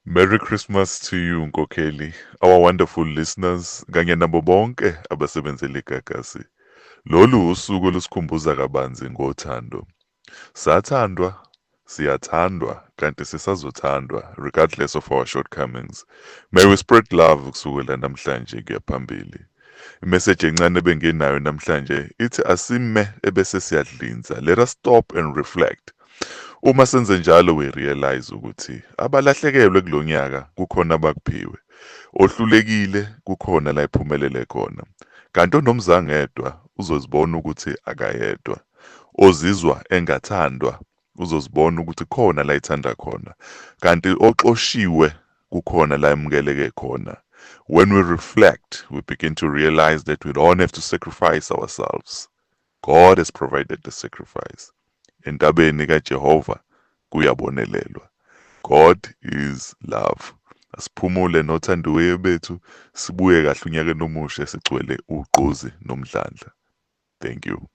Merry Christmas to you Nkokheli, our wonderful listeners kanye nabo bonke abasebenzela iGagasi. Lolu usuku olusikhumbuza kabanzi ngothando. Sathandwa, siyathandwa kanti sisazothandwa regardless of our shortcomings. May we spread love kusukela namhlanje kuya phambili. Imessage encane ebenginayo namhlanje ithi asime ebese siyadlinza. Let us stop and reflect. Uma senze njalo we realize ukuthi abalahlekelwe kulonyaka kukhona abakuphiwe. Ohlulekile kukhona la ephumelele khona. Kanti onomzangedwa uzozibona ukuthi akayedwa. Ozizwa engathandwa uzozibona ukuthi khona la ethanda khona. Kanti oxoshiwe kukhona la emukeleke khona. When we reflect, we begin to realize that we don't have to sacrifice ourselves. God has provided the sacrifice. Entabeni kaJehova kuyabonelelwa. God is love. Asiphumule nothandiweyo bethu sibuye kahle unyakeni omusha sigcwele ugqozi nomdlandla. Thank you.